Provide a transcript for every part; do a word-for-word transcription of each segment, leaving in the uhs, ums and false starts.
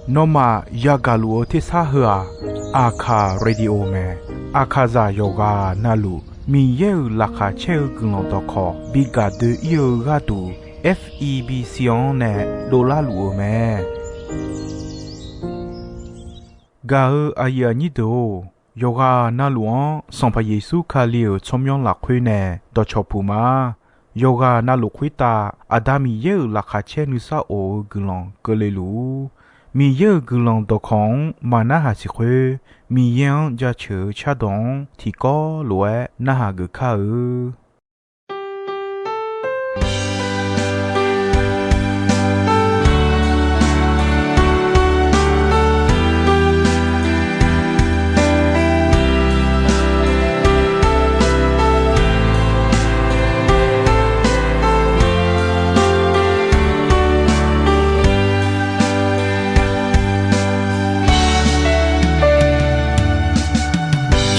Nawmaf yagaq luf-eu tersar heu-aq, Aqkaq Radio mae. Aqkaqzaq yawqghaq navluf Miqyaer-euq laqkhaq caer-eu guiqlanq dawqkawq bi gaq doe-ir-eu gharduq, F E B C-anr nae dovlar luf-eu mae. Gaq-eu aqyuif aqnyir deuq-or, yawqghaq navluf-anr Sanqpaq Yeqsur Kali-euq tsawrmyanr lafkhoer nae dawqcawq puq ma. Yawqghaq navluf khoertav Aqda Miqyaer-euq laqkhaq caer nuisar of-eu guiqlanq keuvle luf-ur. Miqyaer-euq guiqlanq dawqkawq-anr maqnarhaq siq khoer, Miqyaer-anr jaceuq-eu cardawq-anr tiqkawv lof-aer narhaq geuf kar-eu.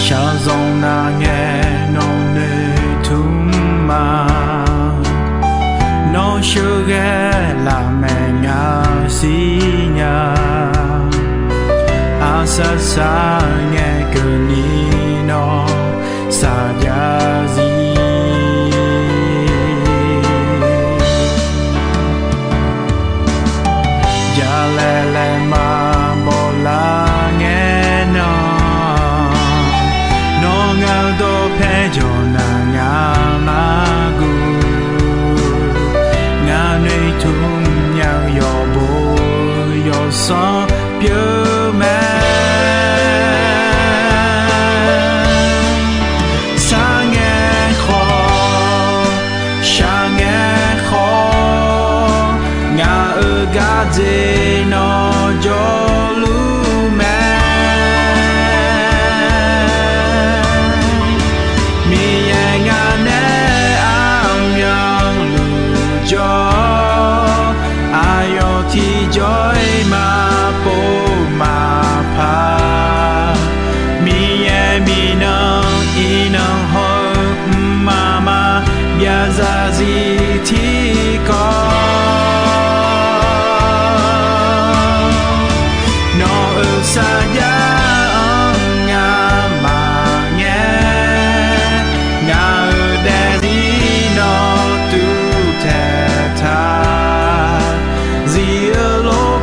Shaqzanq nav ngae nawq noeq tmr ma. Nawr sheuqghae lafmaeq nga siqnya. Aqsaq saq ngae keuvni nawr saqjav zir. Jalaeq laeqma bawlar ngae nan, nawr ngaq-eu dawqpae jawq naq ngaq-anr narguv. Ngaq noeqtmq nya-eu yawqbo yawqsanr pyeuf mae. Sar ngae khawf, shaq ngae khawf, ngaq-euq gardzer nawr jawrluf mae. Miqyaer ngaq nae armyanluf jawr, aqyawf tiqjawr-iq maqpov maqpar. Miqyaer miqnan iqnan hawr-eu mqmaq maqbyav zarzir tiqkawv. Nawq-euq sarjax-anr ngamaf ngae, ngaq-euq daefzir nawr tuvtaeq taq. Zir-eu lof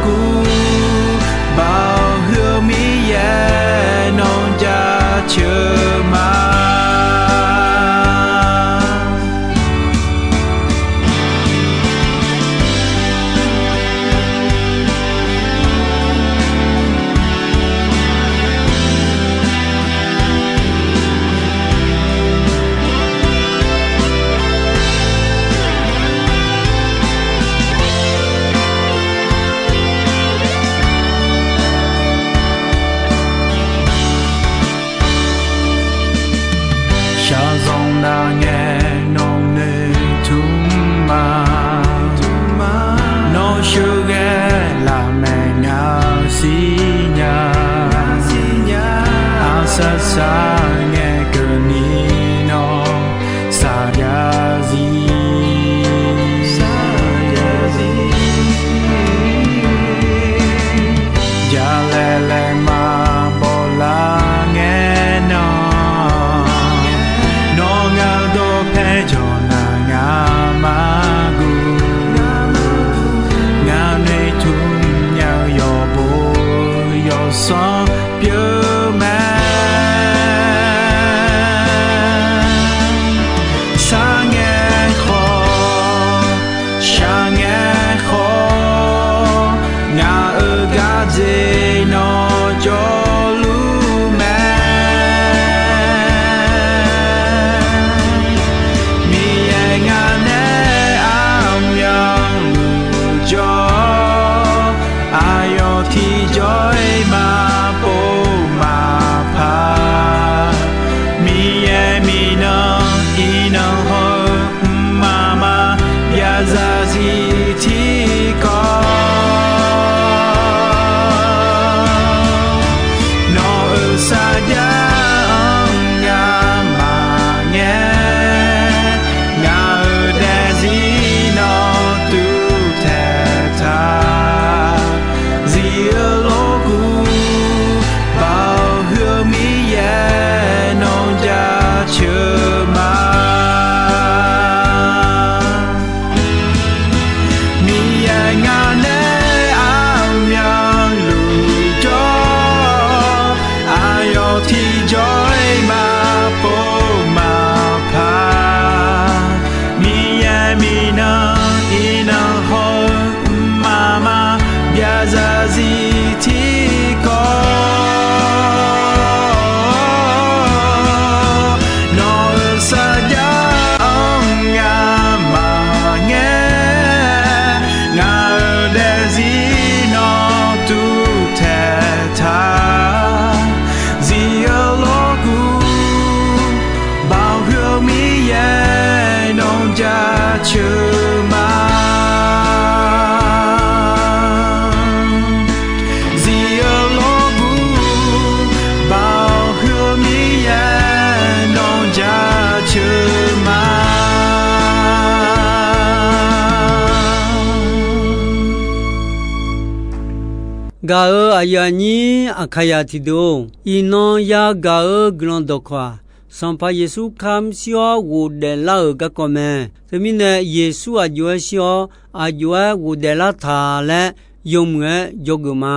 Gaq-euq aqyuif aqnyir Aqkaqyaq tiqdeuq-or, iqnan yagaq-eu guiqlanq dawqkawq-aq, Sanqpaq Yeqsur kamq shir-awr ghofdaef lar-euq garkawv mae. Teumirnae, Yeqsur aq jov-aer shir-awr, aq jov-aer ghofdaef lar taq laer yawmuiq-aer dzawgeuf ma.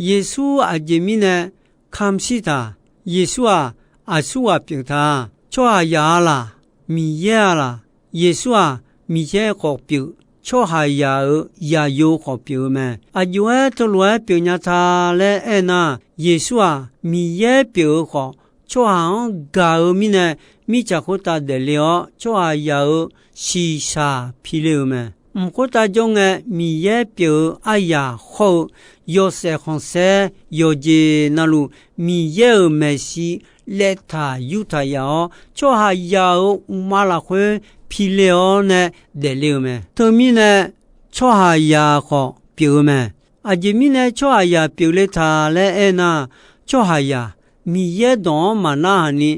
Yeqsur aqjeq mirnae kamq shir taq. Yeqsur-aq, aqsurghaq pyeuf taq. Tsawrhaqzaq-a laq, Miqyaer-a laq? Yeqsur-aq, Miqyaer khawf pyeuf, tsawrhaqzaq-euq zaqyo khawf pyeuf-eu mae. Aq jov-aer teulof-aer pyeufnya ta laer aernar, Yeqsur-aq, Miqyaer pyeuf-eu khawf, tsawrhaq-anr gaq-eu mirnae, mirtsaq khoertav daefle-awr, tsawrhaqzaq-euq shiqshaq pile-euq mae. Mq khoertav jawr ngae, Miqyaer pyeuf-eu aryaq hawr-eu yawshaef khanqsaer yawqjeq navluf, Miqyaer-euq maeqshi laeftaq yurtaq yaf-awr, tsawrhaqzaq-euq uqma lafkhoer pile-awr nae daefle-euq mae. Teumirnae, tsawrhaqzaq khawf pyeuf-eu mae. Aqjeq mirnae tsawrhaqzaq pyeufle taq laer aernar, tsawrhaqzaq Miqyaer dawq-anr maqnarhaq ni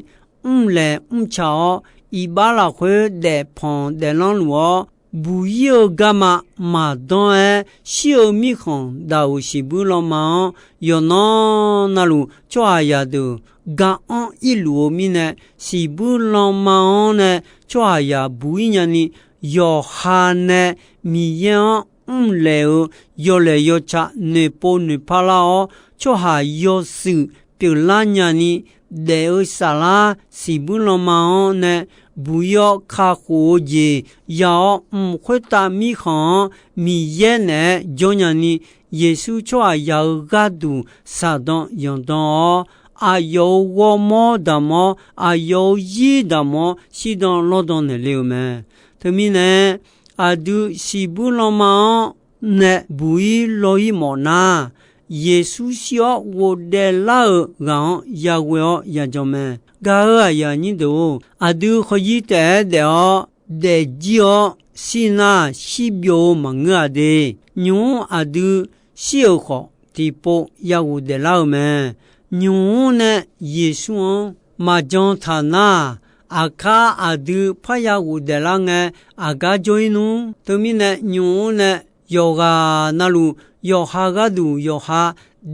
mrlaeq mrca-awr, iqbax lafkhoer daefpanq daeflanr luf-awr, buq ir-eu garma maqdanr-aer shir-eu mirkhanq daq-euq siqbuir lanma-anr yawqnan navluf tsawrhaqzaq deuq ga-anr irluf-eu mirnae, siqbuir lanma-anr nae tsawrhaqzaq buq ir nyani, yawqha nae Miqyaer-anr mrlaeq-eu yawlaeq yawca noeqpov noeqpar lar-awr, tsawrhaq yawshuif pyeuflar nyani, daef-eu saflar siqbuir lanma-anr nae buq ir-awr kakhof-eu jeq ya-awr, mq khoertav mirkhanq-anr Miqyaer naeq-aer jawr nyani, Yeqsur tsawrhaqzaq-euq gharduq saqdan yanqdan-awr, aqyawf-euq ghawrmawr daqmawr, aqyawf-euq zir daqmawr shirdan lawrdan naeqle-euq mae. Teumirnae, aqdui siqbuir lanma-anr nae buq ir law ir mawf nar, Yeqsur shir-awr ghofdaef lar-euq ghaq-anr yaghoe-awr yajan mae. Gaq-euq aqyuif aqnyir deuq-or, aqdui khawf yir taef-aer daef-awr daefjir-awr shir nar, shirbyov-eu maqngeur-a de. Nymq-mr aqdui shir-euq khawf, tiqpov ya ghofdaef lar-eu mae. Nymq-mr nae Yeqsur-anr maqjan taq nar, aqkar aqdui parya ghofdaef lar ngae, aqgar jawr ir nmr. Teumirnae, nymq-mr nae yawqghaq navluf, yawqha gharduq yawqha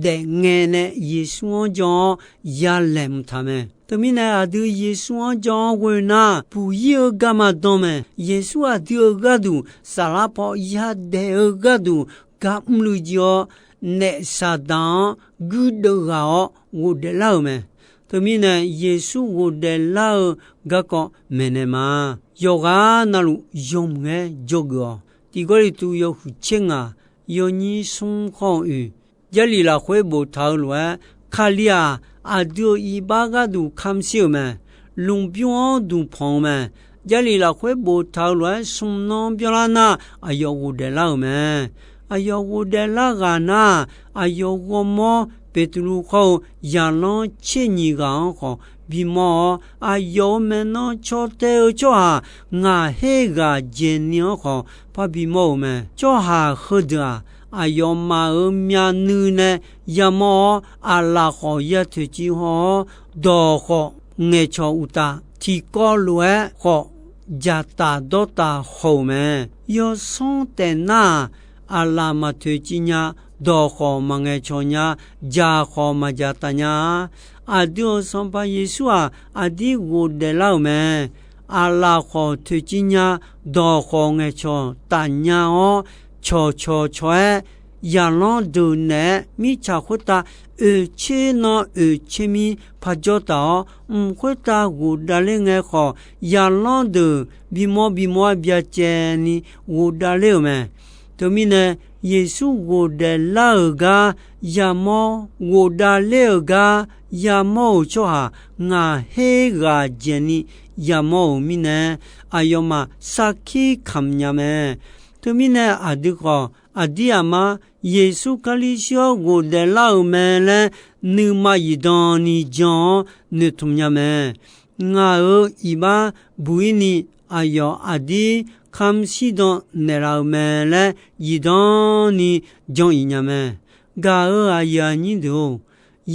daefngae nae Yeqsur-anr jan-awr yalaeq mq taq mae. Teumirnae, aqdui Yeqsur-anr jan-awr ghoe nar, buq ir-eu garma dan mae. Yeqsur aqdui-euq gharduq saflar paw yadaef-eu gharduq gar mrluiv jir-awr, naef Saqdaq-anr guirdeuv ghaq-awr ghofdaef lar-euq mae. Teumirnae, Yeqsur ghofdaef lar-eu garkawv maeqnaeq ma. Yawqghaq navluf yawmuiq-aer dzawgeuf-awq. Tiq Gawrliqtu yawhuiq tser ngaq, yawnyir smr khawr-eu oe, Jarlif lafkhoer boftaq-eu lof-aer, Kali-aq, aqdui-euq iqbax gharduq kamq shir-euq mae. Lmqbymr-anr duqpanq-eu mae. Jarlif lafkhoer boftaq-eu lof-aer, smrnan byanlar nar, aqyawf ghofdaef lar-euq mae. Aqyawf ghofdaef lar ghaq nar, aqyawf ghawrmawr Beqtuvluv khawr-eu zaqlanr tser nyiq ghaq-anr khawf bimawr-awr, aqyawf-euq maeqnan caw tae-eu tsawrhaq ngaq her ghaq dzaeqni-anr khawf parbi mawr-euq mae. Tsawrhaq heudeuq-aq, aqyawfmaf-euq myavnuiv nae yamawr-awr, aqlaf khawf ya toeqciv haw-awr, dawq khawf ngaeqcawq uqtaf, tiqkawv lof-aer khawf dzaqtaf dawrtaf haw-euq mae. Yawsanr taef nar-aq, aqlaf maq toeqciv nya, dawq khawf maqngaeqcawq nya, dzaq khawf maqdzaqtaf nya-a. Aqdui-euq Sanqpaq Yeqsur-aq, aqdir ghofdaef lar-euq mae. Aqlaf khawf toeqciv nya, dawq khawf ngaeqcawq taf nya-awr, cawqcawq cawq-aer, zaqlanr deuq naeq-aer mirtsaq khoertav oeqtser nan oeqtser mir parjawr taf-awr, mq khoertav ghofdav ler ngae khawf, zaqlanr deuq bimawr bimawr-aer byacaevni ghofdav ler-euq mae. Teumirnae, Yeqsur ghofdaef lar-euq gar yamawr, ghofdav ler-euq gar yamawr-euq tsawrhaq ngaq her ghaq dzaeqni yamawr-euq mirnae, aqyawfmaf sarkir kamq nya mae. Teumirnae, aqdui khawf, aqdir aqmar Yeqsur Kali shir-awr ghofdaef lar-euq mae laer, nuima zifdan ni jan-awr noeqtmq nya mae. Ngaq-euq iqbax buq-ir ni, aqyawf aqdir kamq shirdan naeqlaf-euq mae laer zifdan ni jan-iq nya mae. Gaq-euq aqyuif aqnyir deuq-or,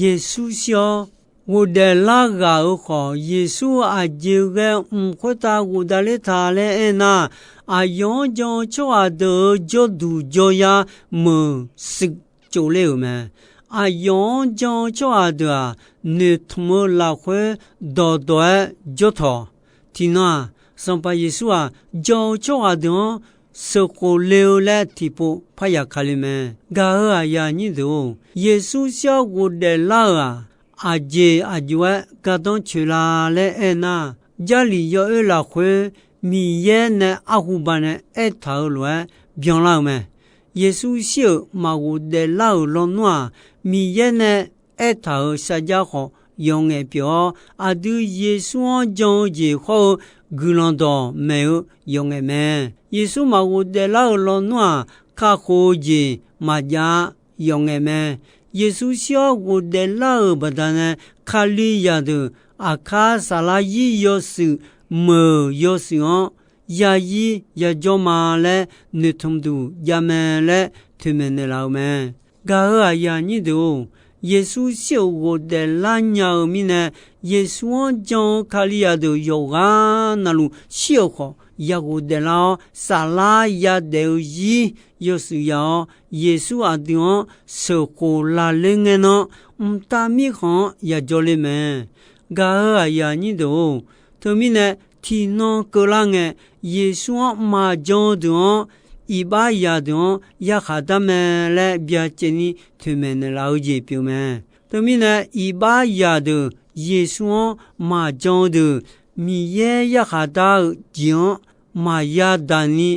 Yeqsur shir-awr ghofdaef lar ghaq-euq khawf, Yeqsur aqjeq ghae mq khoertav ghofdav ler ta laer aernar, aqyawf-anr jan-eu tsawrhaq deuq-euq jawrduq jawryar meuq shuif tsovler-euq mae. Aqyawf-anr jan-eu tsawrhaq deuq-aq, noeqtmq-eu lafkhoer dawqdawq-aer jawr tawq. Tiqnan-aq, Sanqpaq Yeqsur-aq, jan-eu tsawrhaq deuq-anr sheuqkhof le-eu laer tiqpov parya ka le mae. Gaq-euq aqyuif aqnyir deuq-or, Yeqsur shir-awr ghofdaef lar-euq-aq, aqjeq aqjox-aer gardanr coeq la laer aernar, Jarlif yawoer lafkhoer Miqyaer nae arhuba nae aertaq-euq lof-aer byanlar-euq mae. Yeqsur shir-euq maqghof daeflar-euq lawnmr-aq, Miqyaer nae aertaq-euq sarjax khawf yawqngaef pyeuf-awr, aqdui Yeqsur-anr jan-eu jeq hawr-eu guiqlanq dawqmaeq-eu yawqngaef mae. Yeqsur maqghof daeflar-euq lawnmr-aq, kakhof-eu jeq maqjav-a, yawqngaef mae. Yeqsur shir-awr ghofdaef lar-euq baqdanae, Kalizaq deuq aqkar saflar zir yawshuif meuq yawshuif-anr yazir yajawr ma laer noeqtmq duq javmae laer toeqmaeq naeqlaf-eu mae. Gaq-euq aqyuif aqnyir deuq-or, Yeqsur shir-euq ghofdaef lar nya-eu mirnae, Yeqsur-anr jan-eu Kalizaq deuq yawqghaq navluf shir-euq khawf ya ghofdaef lar-awr, saflar yadaef-eu zir yawshuif ya-awr, Yeqsur aqdui-anr sheuqkhof laf ler ngae nan, mqtav mirkhanq-anr yajawr le mae. Gaq-euq aqyuif aqnyir deuq-or, teumirnae tiqnan keuvlar ngae, Yeqsur-anr maqjan-eu deuq-anr, iqbax zaqdeuq-anr yarkhaq dar mae laer byacaevni toeqmaeq naeqlaf-eu jeq pyeuf mae. Teumirnae iqbax zaqdeuq Yeqsur-anr maqjan-eu deuq, Miqyaer yarkhaq dar-eu jeq-anr maqya daq ni,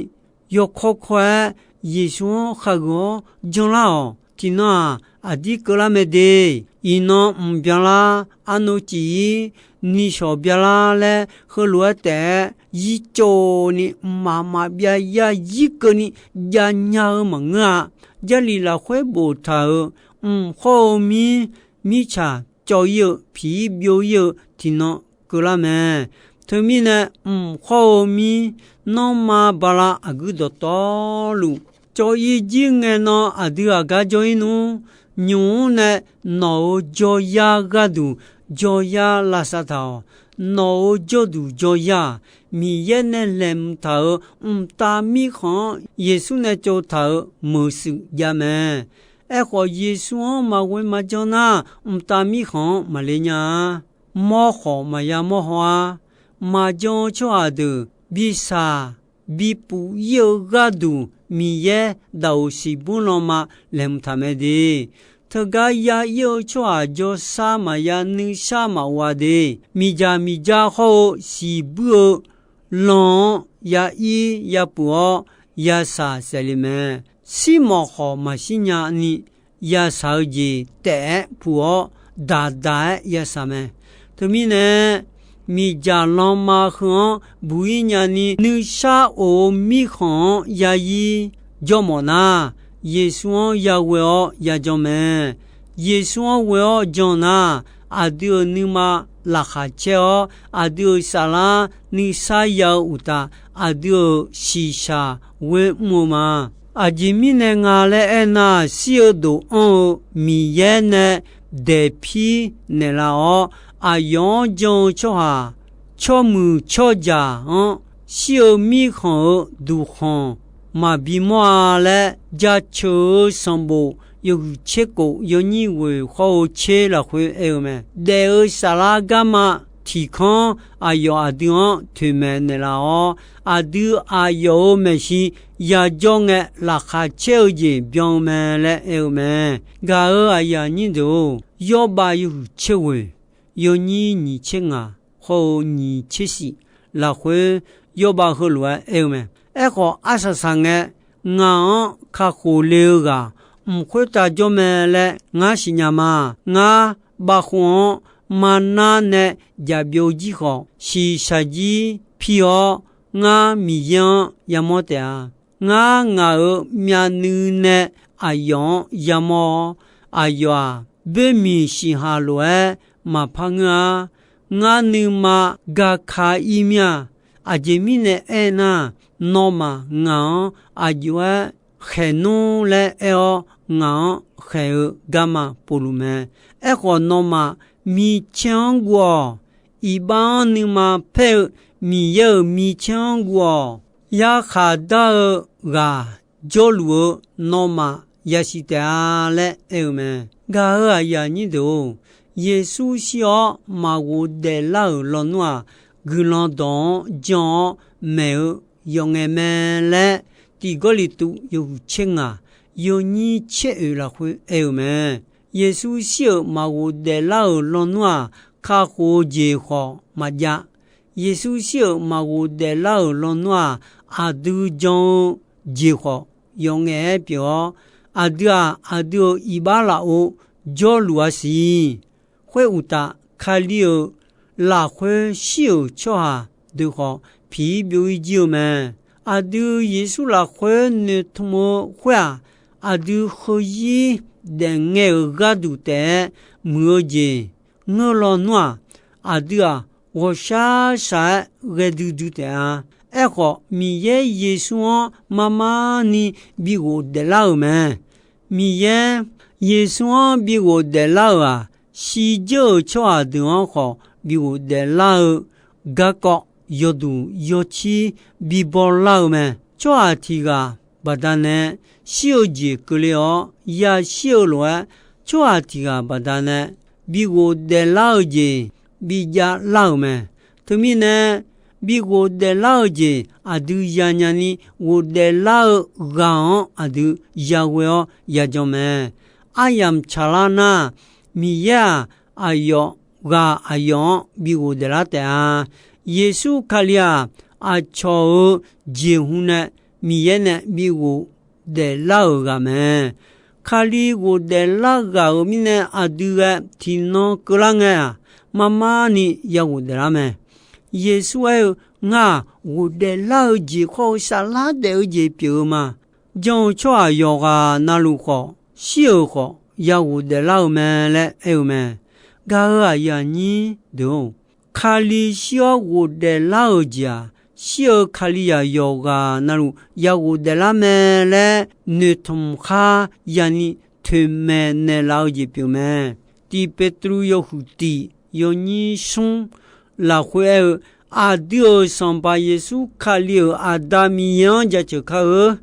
yawkawr kawr-aer Yeqsur-anr khageuf-awr janlar-awq. Tiqnan-aq, aqdir keuvlar mae de. Iqnan mq byanlar, arnav cif-ir, nishawq byanlar laer heulof-aer taef-aer zir cawv ni mqmaq maqbyav ya zir keuvni jav nya-eu maqngeur-a. Jarlif lafkhoer boftaq-euq mq hawr-eu mir, mirtsaq cawv-ir-eu, piq-ir byov-ir-eu tiqnan keuvlar mae. Teumirnae mq hawr-eu mir, nanrma bala aqguir dawqtawvluf cawv-ir jir ngae nan aqdui aqgar jawr-ir nmr. Nymq-mr nae nawq-euq jawryar gharduq jawryar lavsav taq-awq. Nawq-euq jawrduq jawryar-aq, Miqyaer nae laeqhmq taq-euq mqtav mirkhanq-anr Yeqsur nae tsovtaq-euq meuq shuif jav mae. Aerkhawf, Yeqsur-anr maqghoe maqjan nar, mqtav mirkhanq-anr maqle nya-a. Mawr khawf maqya mawr haw-ar. Maqjan-eu tsawrhaq deuq bi shaq bi puf-ir-eu gharduq, Miqyaer daqoq siqbur lanma laeqhmq taq mae de. Teugar ya-ir-eu tsawrhaq jawrshar maqya nuishar maqghov-a de. Miqdzaq miqdzaq hawr-eu siqbuir-eu lan-anr ya-ir ya puf-awr yashaq saef le mae. Shirmawf khawf maqshir nya ni, yashaq-eu jeq taef-aer puf-awr daqdaq-aer yashaq mae. Teumirnae, miqdzaq lanma heu-anr buq-ir nyani nuishar of-eu mirkhanq-anr ya-ir jawr mawf nar, Yeqsur-anr yaghoe-awr yajan mae. Yeqsur-anr ghoe-awr jan nar, aqdui-euq nuima laqkhaq caer-awr, aqdui-euq saflar nuisar ya-eu uqtaf, aqdui-euq shiqshaq ghoe mr-eu ma. Aqjeq mirnae nga laer aernar, shir-eu dof anr-eu Miqyaer nae daeqpir naeqlaf-awr, aqyawf-anr jan-eu tsawrhaq, tsawrmuiq tsawrjaq-anr shir-eu mirkhanq-euq duqkhanq maqbi mawr-a laer, Jaceuq-eu sanqbof yawhuiq tser kof yawnyir ghoeq hawr-eu tser lafkhoer aer-eu mae. Daef-eu saflar garma tiqkanr aqyawf aqdui-anr toeqmaeq naeqlaf-awr, aqdui aqyawf-euq maeqshi yajawr ngae laqkhaq caer-eu jeq byan-eu mae laer aer-eu mae. Gaq-euq aqyuif aqnyir deuq-or, Yawrbav yawhuiq tser ghoeq yawnyir nyiq tser ngaq hawr-eu nyiq tser shif lafkhoer Yawrbav heulof-aer aer-eu mae. Aerkhawf, arsaq saq ngae, ngaq-anr kakhof le-eu ghaq mq khoertav jawr mae laer ngar siqnya ma. Ngar bavkhov-anr marnar nae jaqbyov jir khawf, shiqshaq jir pir-awr, ngar Miqyaer-anr yamawr taef-a. Ngar ngaq-euq myavnuiv nae aqyawf-anr yamawr-awr, aqyawf-aq, boermiq siqhaq lof-aer maqpar ngeur-a. Ngar nuima gaka ir mir-a. Aqjeq mirnae aernar, nawmaf ngaq-anr aqjox-aer khaeqnmr laer aer-awr, ngaq-anr khaeq-eu garma povluf mae. Aerkhawf, nawmaf micaer-anr guv-awq. Iqbax-anr nuima paer-eu Miqyaer-euq micaer-anr guv-awq. Yarkhaq dar-eu ghaq jawrluf-eu nawmaf yasiq taef-a laer aer-eu mae. Gaq-euq aqyuif aqnyir deuq-or, Yeqsur shir-awr maqghof daeflar-euq lawnmr-aq, guiqlanq dawq-anr jan-awr maeq-eu yawf ngae mae laer, Tiq Gawrliqtu yawhuiq tser ngaq, yawnyir tser oeq lafkhoer aer-eu mae. Yeqsur shir-euq maqghof daeflar-euq lawnmr-aq, kakhof-eu jeq khawf maqjav. Yeqsur shir-euq maqghof daeflar-euq lawnmr-aq, aqdui jan-eu jeq khawf yawf ngaef-aer pyeuf-awr, aqdui-aq, aqdui-euq iqbax lafov jawrluf-a siq. Khoeruqtaf, Kali-euq lafkhoer shir-euq tsawrhaq deuq khawf, piq-ir byov-ir jir-eu mae. Aqdui Yeqsur lafkhoer noeqtmq-eu khoer-aq, aqdui heuzir daefngae-euq gharduq taef-aer muiq-eu jeq ngeur lawnmr-aq, aqdui-aq, ghawqshar shaq-aer ghae duidui taef-a. Aerkhawf, Miqyaer Yeqsur-anr mar mar ni bi ghofdaeflar-euq mae. Miqyaer Yeqsur-anr bi ghofdaeflar-euq-aq, shirdzeur-euq tsawrhaq deuq-anr khawf bi ghofdaeflar-eu garkawv yawduq yawcir bi bawlar-eu mae. Tsawrhaq tiq ghaq baqdanae shir-eu jeq keuvle-awr yashir-eu lof-aer, tsawrhaq tiq ghaq baqdanae bi ghofdaeflar-eu jeq bi javlar-euq mae. Teumirnae, bi ghofdaeflar-eu jeq aqdui yanya ni ghofdaeflar-eu ghaq-anr aqdui yaghoe-awr yajan mae. Aryamq tsaqlar nar, Miqyaer-aq, aqyawf ghaq aqyawf-anr bi ghofdaeflar taef-a. Yeqsur Kali-aq, aqcawq-euq jeqhu nae Miqyaer nae bi ghofdaeflar-euq ghaq mae. Kali ghofdaeflar ghaq-euq mirnae aqdui ghae tiqnan keuvlar ngae-aq, mar mar ni ya ghofdaeflar mae. Yeqsur aer-eu, Ngar-aq, ghofdaeflar-eu jeq khawr-eu saflar daef-eu jeq pyeuf-eu ma. Jan-eu tsawrhaq yawqghaq navluf khawf, shir-euq khawf, ya ghofdaeflar-eu mae laer aer-eu mae. Gaq-euq aqyuif aqnyir deuq-or, Kali shir-awr ghofdaeflar-euq jeq-aq, shir-eu Kalizaq yawqghaq navluf ya ghofdaeflar mae laer noeqtmq khar yani toeqmaeq naeqlaf-eu jeq pyeuf mae. Tiq Petru yawhuiq tiq yawnyir smr lafkhoer aer-eu, Aqdui-euq Sanqpaq Yeqsur Kali-euq Aqda Miqyaer-anr jaceuq kar-eu.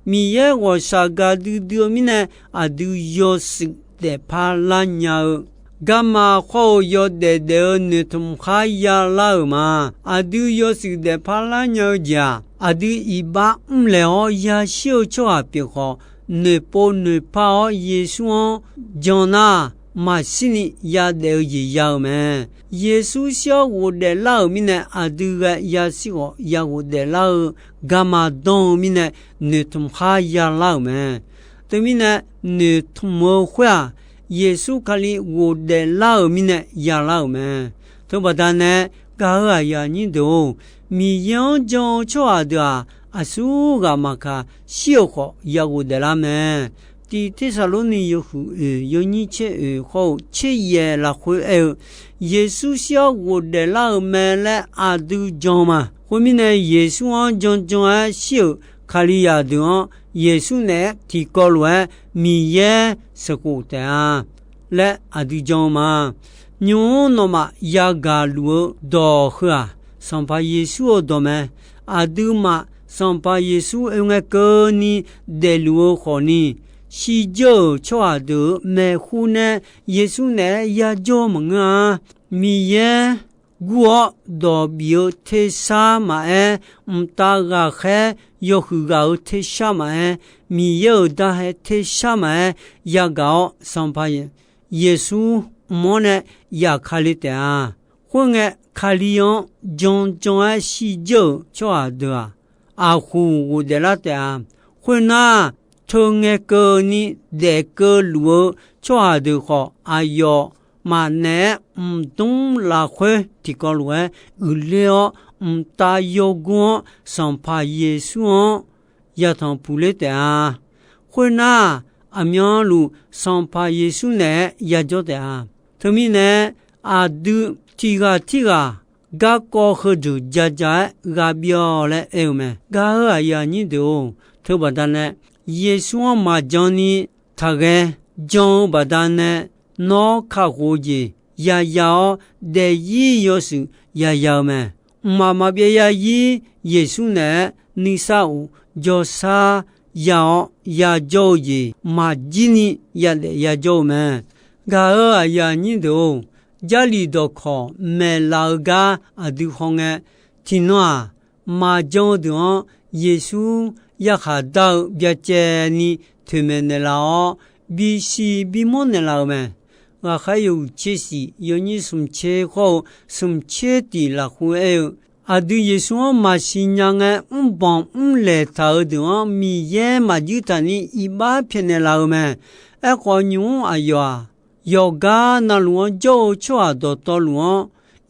Miqyaer ghawqshaq gaqdui dui-eu mirnae, aqdui yawshuif daefpar lar nya-eu, garma khawr-eu yawdaef daef-eu noeqtmq khar yalar-euq ma. Aqdui yawshuif daefpar lar nya-eu jeq-aq, aqdui iqbax mrlaeq-awr yashir-eu tsawrhaq pyeuf khawf, noeqpov noeqpar-awr Yeqsur-anr jan nar, maqshirni yadaef-eu jeq ya-eu mae. Yeqsur shir-awr ghofdaeflar-euq mirnae, aqdui ghae yashir khawf ya ghofdaeflar-eu garma danr-eu mirnae, noeqtmq khar yalar-euq mae. Teumirnae, noeqtmq-eu khoer-aq, Yeqsur Kali ghofdaeflar-euq mirnae yalar-euq mae. Teubaqda nae, gaq-euq aqyuif aqnyir deuq-or, Miqyaer-anr jan-eu tsawrhaq deuq-aq, aqsur ghaq maqkaq, shir-euq khawf ya ghofdaeflar mae. Tiq Tersaqlorni yawhuiq oeq yawnyir tser oeq khawr-eu tser yaeq lafkhoer aer-eu, Yeqsur shir-awr ghofdaeflar-eu mae laer aqdui jan-eu ma. Khoermirnae, Yeqsur-anr janjan-aer shir-euq Kalizaq deuq-anr Yeqsur naeq-aer tiqkawv lof-aer Miqyaer sheuqkhof taef-a laer aqdui jan-eu ma. Nymq-mr nawmaf yagaq luf-eu dawq heu-aq, Sanqpaq Yeqsur-eu dawq mae. Aqduimaf Sanqpaq Yeqsur oe ngae keuvni daefluf-eu khawfni, shirdzeur-euq tsawrhaq deuq-euq maeqhu nae Yeqsur naeq-aer yajawr maqngeur-a. Miqyaer gur-awr dawq bif-eu tersar maqaer, mqtav ghaqkhaer yawhuiq ghaq-euq tersar maqaer, Miqyaer-euq darhae tersar maqaer, yagaq-awr Sanqpaq Yeqsur mq-anr nae yaf Kali taef-a. Khoerngae, Kali-anr janjan-aer shirdzeur-euq tsawrhaq deuq-aq, aqkhoq ghofdaeflar taef-a. Khoernar, teu ngae keuvni daef keuvluf-eu tsawrhaq deuq khawf, aqyawf maqnaeq-aer mqdmr lafkhoer tiqkawv lof-aer uiqler-awr, mqtav yawgur-anr Sanqpaq Yeqsur-anr yatanq puqler taef-a. Khoernar, aqmyanluf Sanqpaq Yeqsur naeq-aer yajawr taef-a. Teumirnae, aqdui tiq ghaq tirghaq garkawv heudeuq jaja-aer ghaq bif-awq laer aer-eu mae. Gaq-euq aqyuif aqnyir deuq-or, teubaqda nae Yeqsur-anr maqjan ni taqghae jan-eu baqda nae, nawr kakhof-eu jeq yaya-awr, daefzir yawshuif yaya-eu mae. Mqmaq maqbyav yazir Yeqsur naeq-aer nuisar of jawrshar ya-awr yajawr-eu jeq maqjir ni yadaef yajawr-eu mae. Gaq-euq aqyuif aqnyir deuq-or, Jarlif dawqkawq maeqlaf-eu gar aqdui hawngae, tiqnan-aq, maqjan-eu deuq-anr Yeqsur yarkhaq dar-eu byacaevni toeqmaeq naeqlaf-awr, bisiq bimawr naeqlaf-euq mae. Ghaqkhaer yawhuiq tser shif yawnyir smq tser khawr-eu smq tser tiq lafkhoer aer-eu, aqdui Yeqsur-anr maqsiq nya ngae mrbanq mrlaeq taq-euq deuq-anr Miqyaer maqjuir taqni iqbax pyaeqnaeq laf-euq mae. Aerkhawf, nymq-mr aqyawf-aq, yawqgar navluf-anr jawr-eu tsawrhaq dawqtawvluf-anr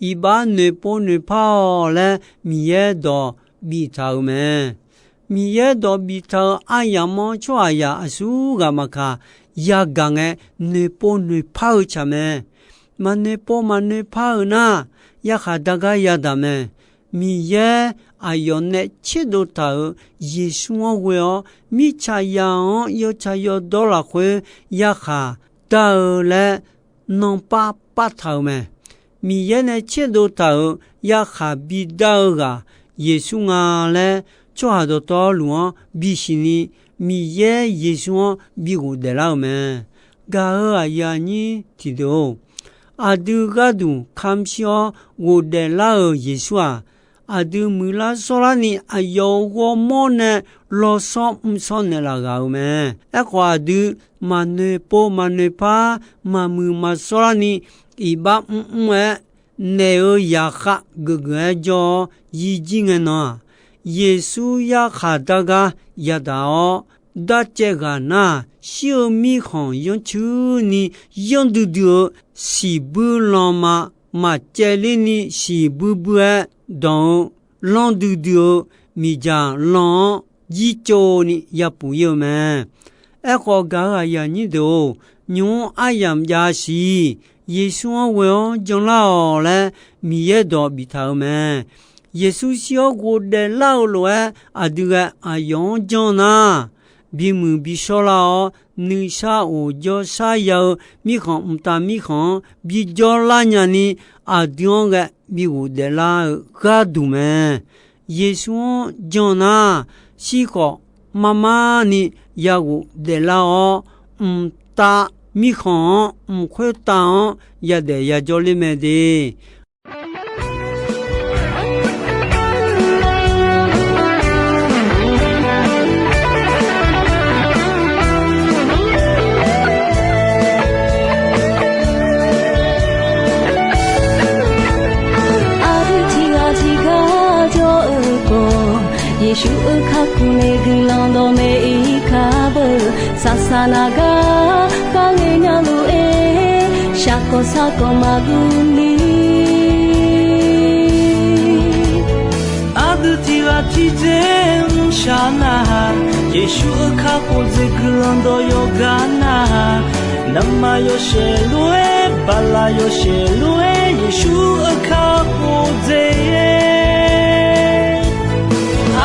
iqbax noeqpov noeqpar-awq laer Miqyaer dawq biftaq-euq mae. Miqyaer dawq biftaq-euq aryamq-anr tsawrhaqzaq aqsurghaq maqkaq, yagaq ngae noeqpov noeqpar-eu tsaq mae. Maqnoeqpov maqnoeqpar-eu nar, yarkhaq dar gar yadaq mae. Miqyaer aqyawf nae tserdov taq-euq Yeqsur-anr ghoe-awr, mirtsaqzaq-anr yawtsaq yawdawr lafkhoer yarkhaq dar-eu laer nanpav pav taq-euq mae. Miqyaer nae tserdov taq-euq yarkhaq bidar-eu ghaq Yeqsur nga laer, tsawrhaq dawqtawvluf-anr bisiq ni Miqyaer Yeqsur-anr bi ghofdaef lar-euq mae. Gaq-euq aqyuif aqnyir tiqdeuq-or, aqdui gharduq kamq shir-awr ghofdaef lar-euq Yeqsur-aq, aqdui muiqlar shawrlarni aqyawf-euq ghawrmawr nae lawshawr mrshawr naeqlaf ghaq-euq mae. Aerkhawf, aqdui maqnoeqpov maqnoeqpar, maqmuiq maqshawrlarni iqbax mrmr-aer, naeq-euq zaqkhav geufgeuf-aer jawr-awr yirjir ngae nan-aq, Yeqsur yarkhaq dar gar yadaq-awr, darcaev ghaq nar-aq, shir-eu mirkhanq yanrcuini yanr duidui-eu siqbuir lanma maqcaevler ni siqbuir buir-aer danq-eu lanr duidui-eu miqdzaq lan-anr jircov ni yapuf ir-eu mae. Aerkhawf, gaq-euq aqyuif aqnyir deuq-or, nymq-mr aryamq jav siq. Yeqsur-anr ghoe-awr janlar-awq laer Miqyaer dawq biftaq-euq mae. Yeqsur shir-awr ghofdaef lar-eu lof-aer aqdui ghae aqyawf-anr janr nar, bimuiq bishawr lar-awr, nuisar of jawrshar ya-eu mirkhanq mqtav mirkhanq-anr bijawr lar nyani, aqdui-anr ghae bi ghofdaef lar-eu gharduq mae. Yeqsur-anr jan nar, shir khawf mar mar ni ya ghofdaef lar-awr, mqtav mirkhanq-anr mq khoertav-anr yadaef yajawr ler mae de. Aqdui tiqghaq tiqgar jawr-eu khawf, Yeqsur-euq kakhof nae guiqlanq dawqmaeq ir kar beu. Saqsaq naq gar kharghae nya lof-aer, shaqkawq sarkawq maqguv ni. Aqdui tiqghaq tiqdzer mrshaq nar-aq, Yeqsur-euq kakhof dzaeq guiqlanq dawq yawqgar nar-aq, navmaqyawf shaeq lof-aer, baqlaq yawshaef lof-aer, Yeqsur-euq kakhof dzaeq-aer.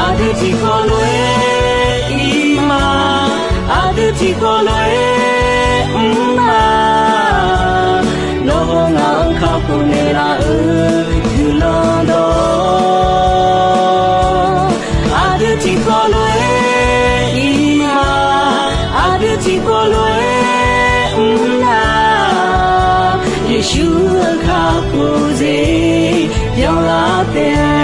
Aqdui tiqkawv lof-aer ir ma, aqdui tiqkawv lof-aer mr ma. Nawr-eu ngaq-anr kakhof naeqlaf-euq guiqlanq dawq, aqdui tiqkawv lof-aer ir ma, aqdui tiqkawv lof-aer mr ma. Yeqsur-euq kakhof dzaeq byanlar taef-a.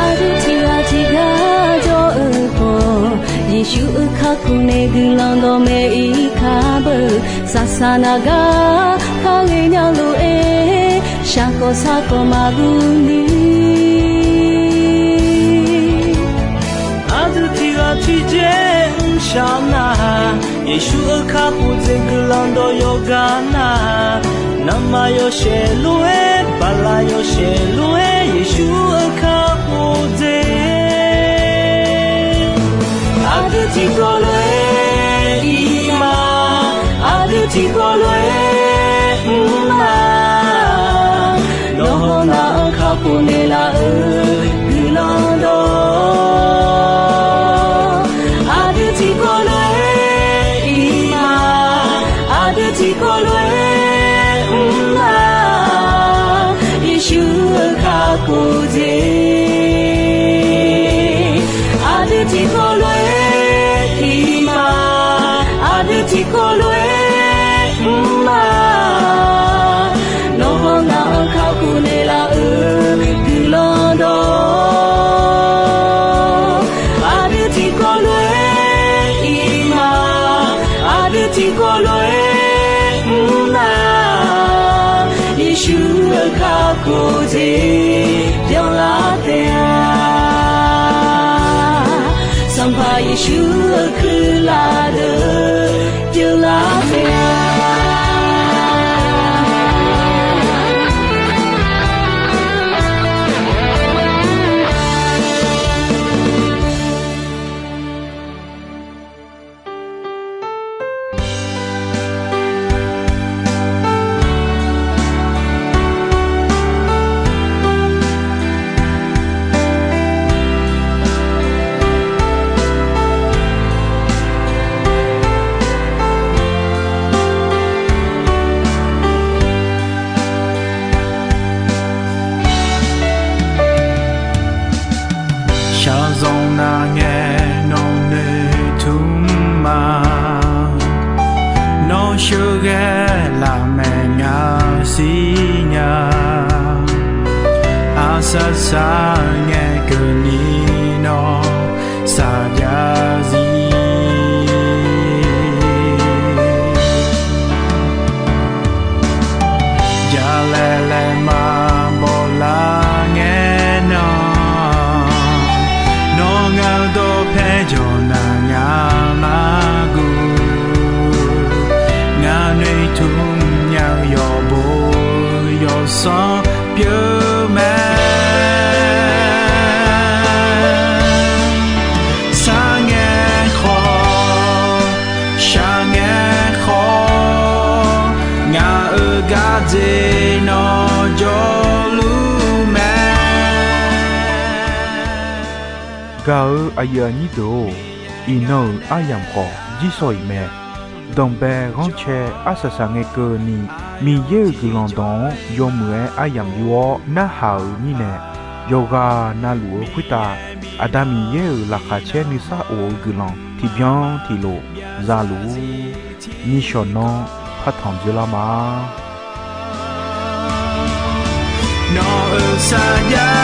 Aqdui tiqghaq tiqgar jawr-eu khawf, Yeqsur-euq kakhof nae guiqlanq dawqmaeq ir kar beu. Saqsaq naq gar kharghae nya lof-aer, shaqkawq sarkawq maqguv ni. Aqdui tiqghaq tiqdzer mrshaq nar-aq, Yeqsur-euq kakhof dzaeq guiqlanq dawq yawqgar nar-aq, navmaqyawf shaeq lof-aer, baqlaq yawshaef lof-aer, Yeqsur-euq kakhof dzaeq Aqdui tiqkawv lof-aer ir ma. Aqdui tiqkawv lof-aer mr ma. Nawr hawnar-anr kakhof naeqlaf-eu guiqlanq dawq. Aqdui tiqkawv lof-aer ir ma. Aqdui tiqkawv lof-aer mr ma. Yeqsur-euq kakhof jeq. Aqdui tiqkawv lof-aer ir ma. Aqdui tiqkawv lof-aer mr ma. Nawr hawnar-anr kakhof naeqlaf-eu guiqlanq dawq. Aqdui tiqkawv lof-aer ir ma. Aqdui tiqkawv lof-aer mr ma. Yeqsur-euq kakhof jeq byanlar taef-a. Sanqpaq Yeqsur-euq kuirlaf deuq byanlar taef-a. Shaqzanq nar ngae nawq noeqtmq ma. Nawr sheuqghae lafmaeq ngaq siqnya. Aqsaqsaq ngae keuvni nawr saqjav zir. Jalaeq laeqma bawqlar ngae nan, nawr ngaq-eu dawqpae jawq nar ngaq mar guv. Ngaq noeqtmq nya-eu yawqbo yawsanr pyeuf mae. Sarngae khawf, shaqngae khawf, ngaq-euq gardzer nawr jawrluf mae. Gaq-eu aqyuif aqnyir deuq-or, iqnan-euq aryamq khawf jirsawq iq mae. Danqbae ghanrcae arsaq saq ngae keuvni, Miqyaer-euq guiqlanq dawq-anr yawmuiq-aer aryamq yur-awr narhaq-euq mirnae, yawqghaq navluf-eu khoertav Aqda Miqyaer-euq laqkhaq caer nuisar of-eu guiqlanq tiqbyan tiqlof za luf-ur. Nishawq nanr partanq dzeurlar ma. Nawq-euq sarjax